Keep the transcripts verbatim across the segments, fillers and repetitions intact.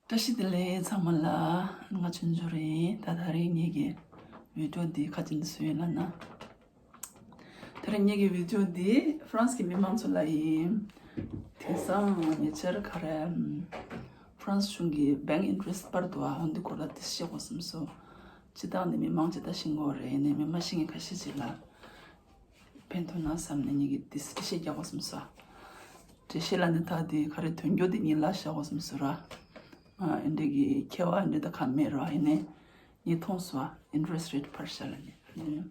བཀྲ་ཤིས་བདེ་ལེགས་ཚང་མ་ལ། ང་ཆུང་ཆུང་རེད། ད་ད་རེས་ངེད་ཀྱི་བི་ཌིའོ་འདི་ག་ཅི་འདི་བཟོས་ཡོད་ལབ་ན། ད་རེས་ངེད་ཀྱི་བི་ཌིའོ་འདི་ཧྥ་རན་སི་གི་མི་མང་ཚོ་ལ་ཡིན། དེང་སང་ཉེ་ཆར་ག་རེ། ཧྥ་རན་སི་གཞུང་གི་bank interest སྤར་འདུག་ཨ། འོ་འདི་སྐོར་ལ་ཏོག་ཙམ་བཤད་དགོས་བསམ་སོང་། སྤྱིར་བཏང་ནི་མི་མང་ཇི་ལྟར་ཤེས་ཀྱི་ཡོད་རེད། ཡིན་ནའི་མི་མ་ཤེས་མཁན་ཁ་ཤས་ཅིག་ལ་ཕན་ཐོགས་ན་བསམ་ནས་ངེད་ཀྱིས་འདི་འགྲེལ་བཤད་རྒྱག་དགོས་བསམ་སོང་། འགྲེལ་བཤད་ལབ་ནས་ད་འདི་ག་རེ་དོན་འཁྱོལ་འདི་ངས་ལབ་བཞག་དགོས་བསམ་སོང་ར། ཨ་འདི་འདྲ་གི་ཁྱད་པར་འདི་ད་གང་མེད་ར། ཡིན་ནའི་ངས་མཐོང་སོང་ཨ། interest rate སྤར་ཤག་ལབ་ནས།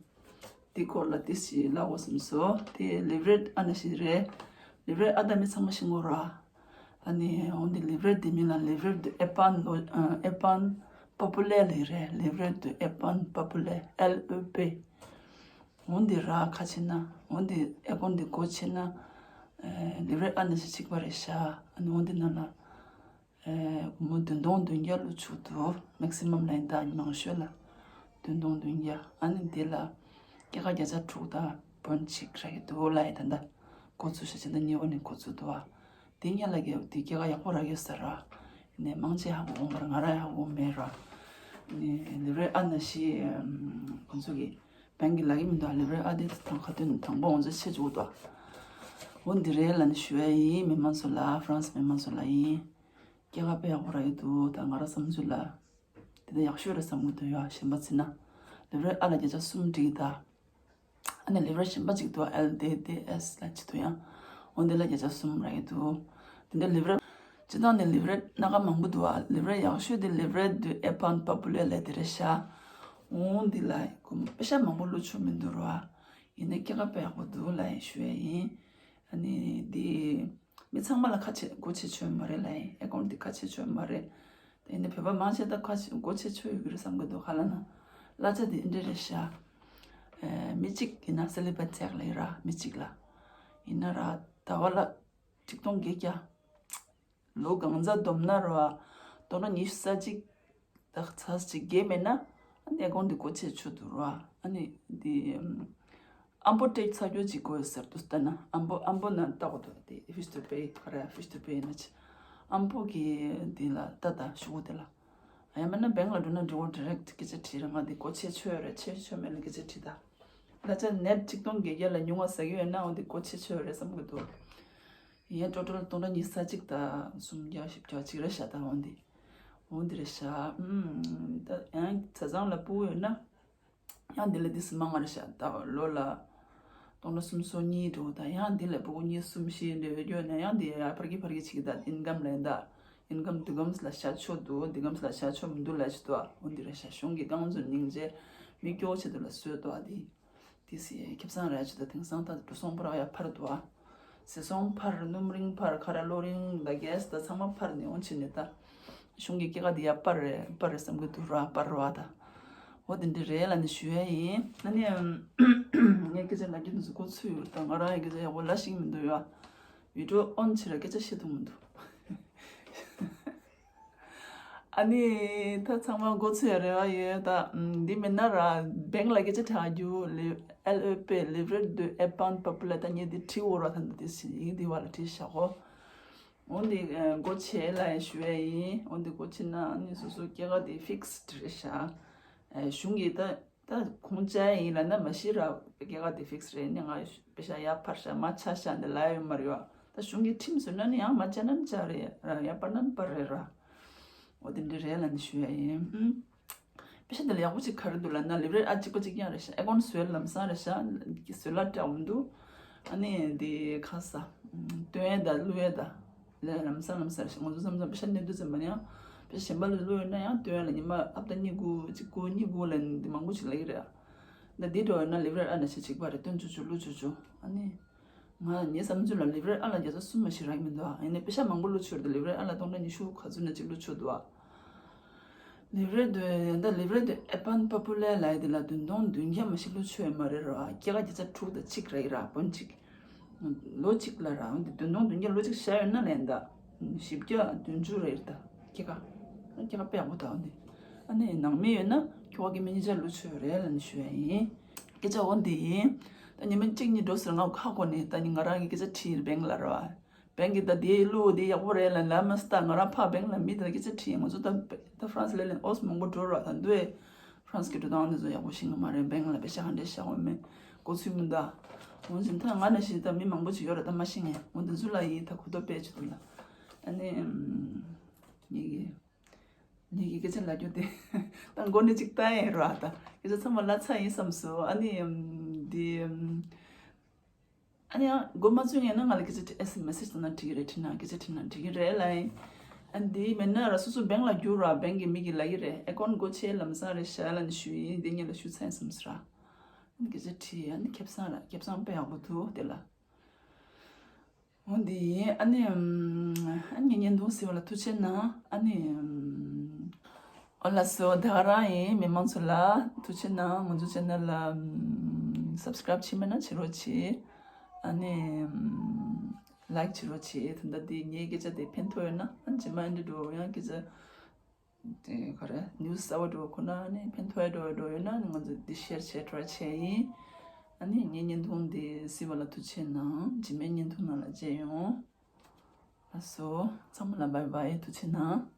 འདི་སྐོར་ལ་ཏོག་ཙམ་ལབ་དགོས་བསམ་སོང་། དེ་leverage ཨ་ནི་ཞིག་རེད། leverage ཨ་ད་མི་ཚང་མ་ཤེས་ཀྱི་ཡོད་ར། ཨ་ནི་འོ་འདི་leverage འདི་མིང་ལ་livret de épargne lo- ཨ་épargne populaire ལབ་རེད། livret de épargne populaire L E P། འོ་འདི་ར་ཁ་ཕྱེ་ན། འོ་འདི་ཨེ་ཀོན་འདི་སྒོ་ཕྱེ་ན། ཨ་leverage ཨ་ནི་ཞིག་གཅིག་པ་རེད་ཤག་ཨ་ནི་འོ་འདི་ནང་ལ་ཨ་སྒོར་མོ་བདུན་སྟོང་བདུན་བརྒྱ་བླུག་ཆོག་འདུག maximum ལ་ཡིན་ད། མང་ཤོས་ལ་བདུན་སྟོང་བདུན་བརྒྱ། ཨ་ནི་འདི་ལ་སྐྱེད་ཀ་བརྒྱ་ཆ་དྲུག་དང་point གཅིག་རག་གི་འདུག་ལབ་ཡིན་ད། ད་འགོ་ཚུགས་ཤག་ཕྱི་ཟླ་གཉིས་པ་ནས་འགོ་ཚུགས་འདུག་ཨ། དེ་སྔོན་ལ་གི་དེ་སྐྱེད་ཀ་ཡག་པོ་རག་གི་ཡོད་ས་ར། ནས་མང་ཆེ་ཧ་གོ་མ་ར། ང་རང་ཧ་གོ་མེད་ར། ནས་leverage ཨ་ནི་ཞིག་ཁོང་ཚོ་གི་bank གི་ལབ་ཀྱི་མི་འདུག leverage ཨ་དེ་དང་ཁ་ཏོན་དང་པོ་ང་ཚོ་ཆེ་བཅུག་འདུག་འོ་འདི་རེད་ལབ་ནས་ཞུ་ཡ་ཡིན། མི་མང་ཚོ་ལ། ཧྥ་རན་སི་མི་མང་ཚོ་ལ་ཡིན། སྐྱེད་ཀ་དཔེ་ཡག་པོ་རག་གི་འདུག་ད་ང་རང་བསམ་ཚུལ་ལ་དེ་ད་ཡག་ཤོས་རེད་བསམ་གི་འདུག་ཡ། གཞན་པ་ཚིག་ན་leverage ཨ་ལ་བརྒྱ་ཆ་གསུམ་འགྲིག་གི་ད། ཨ་ནི་leverage གཞན་པ་གཅིག་འདུག L D D S ལ་གཅིག་འདུག་ཡང་། འོ་འདི་ལ་བརྒྱ་ཆ་གསུམ་རག་གི་འདུག་དེ་འདྲ་leverage སྤྱིར་བཏང་ནས་leverage སྣ་ཁ་མང་པོ་འདུག་ཨ། leverage ཡག་ཤོས་དེ་livret de épargne populaire ལབ་དེ་རེད་ཤག་འོ་འདི་ལ་གོ་པེ་ཤ་མང་པོ་བླུག་ཆོག་མི་འདུག་ར། ཡིན་ནའི་སྐྱེད་ཀ་དཔེ་ཡག་པོ་འདུག་ལབ་ཡིན་ཞུ་ཡ་ཡིན། ཨ་ནི་འདི་མི་ཚང་མ་ལ་ཁ་ཕྱེ་སྒོ་ཕྱེ་ཆོག་མ་རེད་ལབ་ཡིན། ཨེ་ཀོན་འདི་ཁ་ཕྱེ་ཆོག་མ་རེད། དེ་ནི་བོད་པ་མང་ཆེ་ད་ཁ་ཕྱེ་སྒོ་ཕྱེ་ཆོག་ཡོད་ཀྱི་རེད་བསམ་གྱི་འདུག་ག་ལབ་ན། གླ་ཆ་དེ་འདྲ་རེད་ཤག་ཨེ་མི་གཅིག་ཡིན་ན་célibataire ལབ་ཡིན་ར། མི་གཅིག་ལ། ཡིན་ན་ར་ཟླ་བ་ལ་ཆིག་སྟོང་བརྒྱད་བརྒྱ། ལོ་གང་ཙམ་བསྡོམས་ན་ར་སྟོང་ཕྲག་ཉི་ཤུ་རྩ་གཅིག་དང་ཚར་གཅིག་བརྒལ་མེད་ན་ཨ་ནི་ཨེ་ཀོན་འདི་སྒོ་ཕྱེ་ཆོག་འདུག་ར། ཨ་ནི་འདི་ཨམ་ཨམ་པོ་སྤྲད་ཚར་རྒྱུ་ཅིག་དགོས་ཟེར་དུས་ལྟ་ན། ཨམ་པོ་ཨམ་པོ་ན་ལྟ་དགོས་འདུག་དེ་fiche de paie ག་རེ་fiche de paie ཡིན་ན་ཆེ། ཨམ་པོ་གི་འདི་ལ་ལྟ་ད་ཤོག་གུ་དེ་ལ། ཡང་མིན་ན་bank ལ་འགྲོ་ན་འགྲོ་འོ་direct སྐད་ཆ་དྲིས་ར། ང་འདི་སྒོ་ཕྱེ་ཆོག་ཡོད་རེད། ཕྱེ་ཆོག་མེད་ལ་སྐད་ཆ་དྲིས་ད། གླ་ཆ་net ཆིག་སྟོང་བརྒྱད་བརྒྱ་ལ་ཉུང་བ་ཟ་གི་ཡོད་ན་འོ་འདི་སྒོ་ཕྱེ་ཆོག་ཡོད་རེད་བསམ་གི་འདུག་ཡང་total སྟོང་ཕྲག་ཉི་ཤུ་རྩ་གཅིག་དང་སུམ་བརྒྱ་བཞི་བརྒྱ་ཅིག་རེད་ཤག་ད་འོ་འདི། འོ་འདི་རེད་ཤག་ཨུམ། ད་ཡང་བྱས་ཙང་ལ་སྤུ་གུ་ཡོད་ན། ཡང་འདི་ལས་འདི་སུ་མང་བ་རེད་ཤག་ད་ལོ་ལ་སྟོང་ཕྲག་སུམ་ཅུ་སོ་གཉིས་འགྲོ། ད་ཡང་འདི་ལས་སྤུ་གུ་གཉིས་གསུམ་བཞི་འདྲ་ཡོད་ན་ཡང་འདི་ཡར་འཕར་གི་འཕར་གི་བྱེད་ཀྱི། ད་income ལས་ད་income དུས་གམ་ལ་བཞག་ཆོག་འདུག་དུས་གམ་ལ་བཞག་ཆོག་མི་འདུག་ལབ་ཀྱི་འདུག་འོ་འདི་རེད་ཤག་གཞུང་གི་རྐང་འཛུགས་སྙིང་རྗེ་མི་སྐྱོ་བོ་ཆེད་དུ་ལ་བཟོས་འདུག་ཨ་འདི། དེ་སི་ཁེ་བཟང་ར་ཅི་ད་དེང་སང་ད་འགྲོ་སོང་པོ་ར་ཡ་འཕར་འདུག་ཨ། ཟས་སོང་འཕར། སྣུམ་རིན་འཕར། ཁ་ར་གློ་རིན་ད་གེས་ད་ཚང་མ་འཕར་ནས་འོང་ཕྱིན་ནས་ད། གཞུང་གི་སྐྱེད་ཀ་འདི་ཡ་སྤར་རེད་སྤར་རེད་བསམ་གི་འདུག་ར། སྤར་རོ་ཨ་ད། འོ་དེ་འདྲ་རེད་ལབ་ནས་ཞུ་ཡ་ཡིན། ཨ་ནི་ངས་སྐད་ཆ་ལབ་རྒྱུ་འདི་ཚོ་གོ་ཚོད་ཡོད་ད། ང་རང་ཡི་སྐད་ཆ་ཡག་པོ་ལབ་ཤེས་ཀྱི་མི་འདུག་ཡ། བི་ཌིའོ་ཨོན་བྱེད་ར་སྐད་ཆ་བཤད་ཐུབ་མི་འདུག་ཨ་ནི་ད་ཚང་མ་མགོ་ཚོས་ཡ་རེ་བ་ཡོད་ད། ཨམ། འདི་མིན་ན་ར་bank ལ་སྐད་ཆ་དྲི་རྒྱུ། L E P livret de épargne populaire ད་ངས་འདི་བྲིས་འོ་ར། ད་འདི་དེ་ཡིག་འདི་བ་ལ་བྲིས་བཞག་གོ་འོ་འདི་ཨ་སྒོ་ཕྱེ་ལབ་ཡ་ཞུ་ཡ་ཡིན། འོ་འདི་སྒོ་ཕྱེ་ན་ཨ་ནི་སོ་སོ་སྐྱེད་ཀ་དེ་fixed རེད་ཤག་ཨ་གཞུང་གིས་ད། ད་ཁུངས་བཅད་ཡིན་ལབ་ན་མ་གཞི་ར་སྐྱེད་ཀ་དེ་fix རེད། ནི་ང་པེ་ཤ་ཡར་འཕར་ཤག་མར་ཆག་ཤག་འདི་ལབ་ཡོད་མ་རེད་བ། ད་གཞུང་གིས་ཁྲིམས་བཟོས་ན་ནི་ཡང་མར་བཅད་ན་ནི་བཅད་རེད་ར། ཡར་སྤར་ན་ནི་སྤར་རེད་ར། འོ་དེ་འདྲ་རེད་ལབ་ནི་ཞུ་ཡ་ཡིན། ཨུམ། པེ་ཤ་འདི་ལ་ཡག་པོ་ཅིག་ག་རེ་འདུག་ལབ་ན་livret ཨ་གཅིག་པ་གཅིག་རྐྱང་རེད་ཤག་ཨེ་ཀོན་བཟོས་ལམ་སང་རེད་ཤག་བཟོས་ལ་སྤྲད་འོང་འདུག་ཨ་ནི་འདི་ཁ་ས་སྟོན་ཡས་དང་བླུག་ཡས་དང་། ལས་ལམ་སང་ལམ་སང་རེད་ཤག་ང་ཚོ་མཚམས་མཚམས་པེ་ཤ་གནས་དུས་ཙམ་པ་ནས་ཡང་པེ་ཤ་གཞན་པ་ལ་བླུགས་ཡོད་ན་ཡང་སྟོན་ཡས་ལ་ཉི་མ་ཨབ་ད་གཉིས་དགུ་གཅིག་དགུ་གཉིས་དགུ་ལ་འདི་མང་པོ་ཞིག་ལབ་ཀྱི་རེད། ད་འདི་འགྲོ་ཡོད་ན་livret ཨ་ནི་ཞེ་གཅིག་པ་རེད། སྟོན་ཆོག་ཆོག་བླུགས་ཆོག་ཆོག་ཨ་ནི་ང་ངའི་བསམ་ཚུལ་ལ་livret ཨ་ལ་བརྒྱ་ཆ་གསུམ་མ་ཞིག་རག་གི་མི་འདུག་ཨ་ཡིན་ནའི་པེ་ཤ་མང་པོ་བླུགས་ཆོག་རེད། livret ཨ་ལ་སྟོང་ཕྲག་ཉི་ཤུ་ག་ཚོད་ན་གཅིག་བླུགས་ཆོག་འདུག་ཨ། livret de ད་livret de épargne populaire ལབ་ཡས་དེ་ལ་བདུན་སྟོང་བདུན་བརྒྱ་མ་ཞིག་བླུགས་ཆོག་ཡོད་མ་རེད་ར། སྐྱེད་ཀ་བརྒྱ་ཆ་དྲུག་དང་གཅིག་རག་གི་ར། point གཅིག་ལོ་གཅིག་ལ་ར། འོན་ཏེ་བདུན་སྟོང་བདུན་བརྒྱ་ལོ་གཅིག་བཞག་ཡོད་ན་ལན་ད། བཞི་བརྒྱ་བདུན་ཅུ་རེད་ད། སྐྱེད་ཀ་སྐྱེད་ཀ་དཔེ་ཡག་པོ་ད། འོན་ཏེ་ཨ་ནི་ནང་མི་ཡོད་ན་ཁྱོ་ག་གི་མི་གཉིས་ཆ་བླུགས་ཆོག་ཡོད་རེད་ལབ་ནས་ཞུ་ཡ་ཡིན། སྐད་ཆ་འོ་འདི་ཡིན། ད་ཉི་མ་གཅིག་གཉིས་འགྲོ་ཟེར་ང་ཁ་གོ་ནས་ད་ནི་ང་རང་གི་སྐད་ཆ་དྲིས་bank ལ་ར། བེང་གི་ད་དེའི་གླུ་དེ་ཡག་པོ་རེད་ལབ་ལབ་མ་སི་ད་ང་རང་ཕ་བེང་ལ་མི་དེ་ལ་སྐད་ཆ་དྲིས། ང་ཚོ་ད་ད་ཧྥ་རན་སི་ལ་ལན་ཨོས་མང་པོ་འགྲོ་ར་ད་འདུག་ཧྥ་རན་སི་གི་འགྲོ་སྟངས་དེ་ཚོ་ཡག་པོ་ཤེས་ཀྱི་མ་རེད། བེང་ལ་པེ་ཤ་ག་འདྲས་བཞག་པ་མེད། གོ་ཚུལ་མི་འདུག་འོན་ཀྱང་ད་ང་ནང་བཞིན་ད་མི་མང་པོ་ཅིག་ཡོད་ར་ད་མ་ཤེས་ངས། འོན་ཏེ་ཚུ་ལ་ཡིན་ད་གོ་རྟོགས་སྤེལ་བྱེད་དུ་ལ། ཨ་ནི་ངེད་ཀྱི་ངེད་ཀྱི་སྐད་ཆ་ལབ་རྒྱུ་དེ་ད་མགོ་ནས་ཅིག་ལྟ་ཡས་ར་ད་སྐད་ཆ་ཚང་མ་ལབ་ཚར་ཡིན་བསམ་སོང་། ཨ་ནི་འདི། ཨ་ནི་ཡང་མགོ་མ་ཚོས་ངས་ན་ང་ལ་སྐད་ཆ་ཨེ་སི་མེ་སེ་ཇི་དང་ན་འགྲིག་གི་རེད། དྲིས་ན་སྐད་ཆ་དྲིས་ན་འགྲིག་གི་རེད་ལ་ཡིན། ཨ་འདི་མེད་ན་ར་སོ་སོ་བེང་ལ་རྒྱུག་ར་བེང་གི་མི་གི་ལ་ཡི་རེད། ཨེ་ཀོན་སྒོ་ཕྱེ་ལམ་སང་རེད་ཤ་ལ་ནི་ཞུ་ཡིན། འདི་ངས་ལ་ཞུ་ཚར་ཡིན་བསམ་སོང་ར། ཨ་ནི་སྐད་ཆ་དྲིས་ཨ་ནི་ཁེ་བཟང་ར་ཁེ་བཟང་དཔེ་ཡག་པོ་འདུག་དེ་ལ། འོ་འདི་ཡིན། ཨ་ནི་ཨ་ནི་ངས་བརྙན་ཐུང་གཟིགས་པ་ལ་ཐུགས་རྗེ་གནང་། ཨ་ནི། ཨོ་ལགས་སོ། ད་ག་རང་ཡིན། མི་མང་ཚོ་ལ་ཐུགས་རྗེ་གནང་། ང་ཚོ་ཆེ་ནལ་ལ་སབ་སི་ཀ་རབ་བྱེད་མེད་ན་བྱེད་རོགས་བྱེད། ཨ་ནི་ལའིཀ་བྱེད་རོགས་བྱེད། ད་ལྟ་འདི་ངའི་སྐད་ཆ་དེ་ཕན་ཐོགས་ཡོད་ན་ཨ་ཇི་མ་འདི་འགྲོ་ཡང་སྐད་ཆ་དེ་ག་རེ་ནིའུ་སི་གསར་པ་འགྲོ་ཁོ་ན་ཨ་ནི་ཕན་ཐོགས་ཡ་འགྲོ་འགྲོ་ཡོད་ན་ཨ་ནི་ང་ཚོ་འདི་ཤེར་བྱེད་འགྲོ་བྱེད་ཡིན། ཨ་ནི་ངའི་བརྙན་ཐུང་འདི་གཟིགས་པ་ལ་ཐུགས་རྗེ་གནང་། ཇི་མའི་བརྙན་ཐུང་ནང་ལ་མཇལ་ཡོང་། ལགས་སོ། ཚང་མ་ལ་བྷའི་བྷའི། ཐུགས་རྗེ་གནང་།